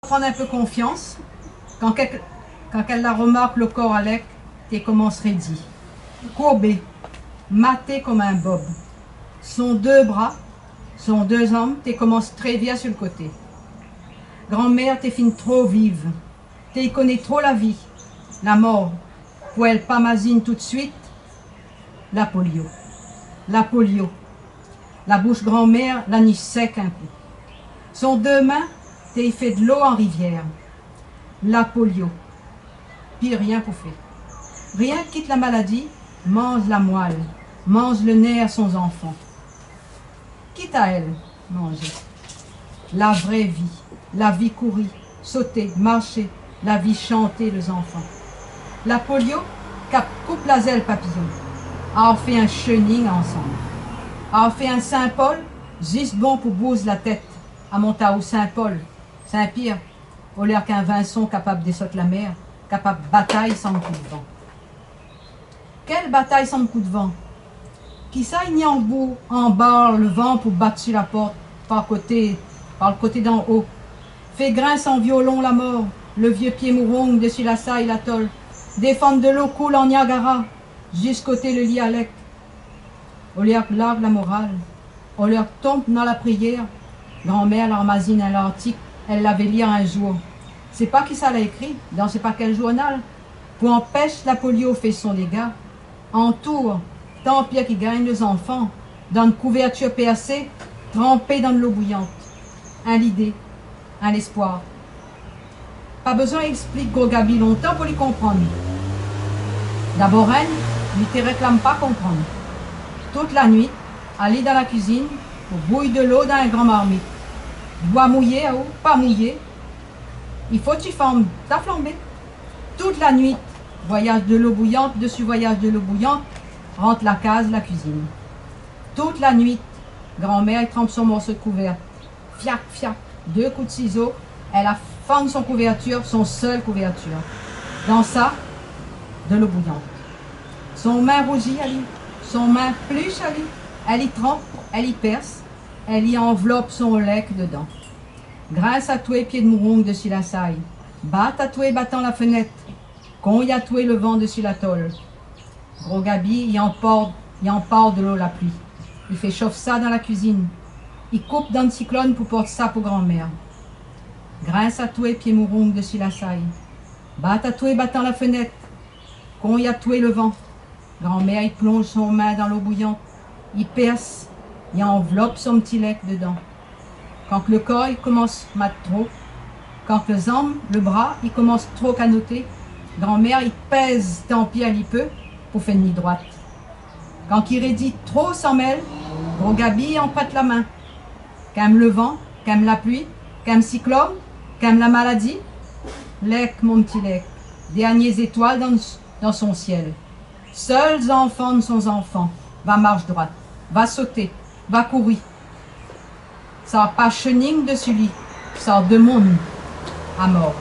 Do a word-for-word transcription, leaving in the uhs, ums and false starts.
Pran in pé konfians, kan kèl, kan kèl la romark lo kor a Lèk té komans rédi, kourbé, maté konm in bob. Son dé bra, son dé zanm té komans trévir su lo koté. Granmèr té fine tro viv, té i koné tro la vi, la mor, pou èl pa mazine toutsuit la polio. La polio. La boush granmèr la ni sèk in kou. Son dé min té i fé dolo an rivièr. La polio. Pi rien pou fé. Rienk kit la maladi, manz la moil, manz lo nèr son zanfan. Kit aèl manzé. La vré vi, la vi kouri, soté, marshé, la vi shanté lo zanfan. La polio kap koup la zèl papiyon, a fé in shening ansanm. A fé in Sin-Pol, zis bon pou bouz la tèt, a mont aou Sin-Pol, Sin-Pièr, olièr k'in Vinson kapab désot la mèr, kapab batay sanm kou d'van. Kèl batay sanm kou d'van ? Kisa i ni anbou anbar lo van pou bat si la port par koté, par lo koté d'an o ? Fé grins an violon la mor, lo vié pié mourong dési la say la tol, défann dolo koul an Niagara, zis koté lo li a Lèk. Olièr larg la moral, olièr tonm dan la prièr, granmèr la mazine in lartik èl lavé lir in zour. Sé pa kisa la ékri dan sé pa kèl zournal, pou anpèsh la polio fé son déga. An tour, tanpièr ki gingn lo zanfan, dan kouvèrtir pèrsé, tranpé dan dolo bouyant. In lidé, in léspoir. Pa bézoin éksplik gro Gabi lontan pou li konprann. Dabor inn, li té réklam pa konprann. Tout la nuit, alé dan la kuizine pou bouy dolo dan in gran marmit. Boi mouyé ou pa mouyé, i fo ti fanm ta flanbé. Tout la nuit, voiyaz dolo bouyant dési voiyaz dolo bouyant, rant la kaz, la kuizine. Tout la nuit, granmèr i tranp son morso d'kouvèr. Fiak, fiak, dé kou d'sizo, èl la fann son kouvèrtir, son sèl kouvèrtir. Dan sa, dolo bouyant. Son min rouzi ali, son min plish ali, èl i tranp, èl i pèrs, èl i anvlop son Lèk dedan. Grins a toué pié d'mourong dési la say, bat a toué batan la fenèt, kongn a toué lo van dési la tol. Gro Gabi i anport, i anport dolo la pli. I fé shof sa dan la kuizine. I koup dan siklone pou port sa pou granmèr. Grins a toué pié mourong dési la say, bat a toué batan la fenèt, kongn a toué lo van. Granmèr i plonz son min dan lo bouyant, i pèrs, i anvlop son ti Lèk dedan. Kan lo kor i komans mat tro, kan lo zanm, lo bra i komans tro kanoté, granmèr i pèz tanpièr li pé pou fé ni droit. Kan i rédi tro sanm èl, gro Gabi i anprèt la min. Kinm lo van, kinm la pli, kinm siklone, kinm la maladi. Lèk, mon ti Lèk, dèrnié zétoil dan, dan son sièl. Sèl zanfan son zanfan, va marsh droit, va soté, va kouri. Sa pa shening dési li, sa demoun a mor.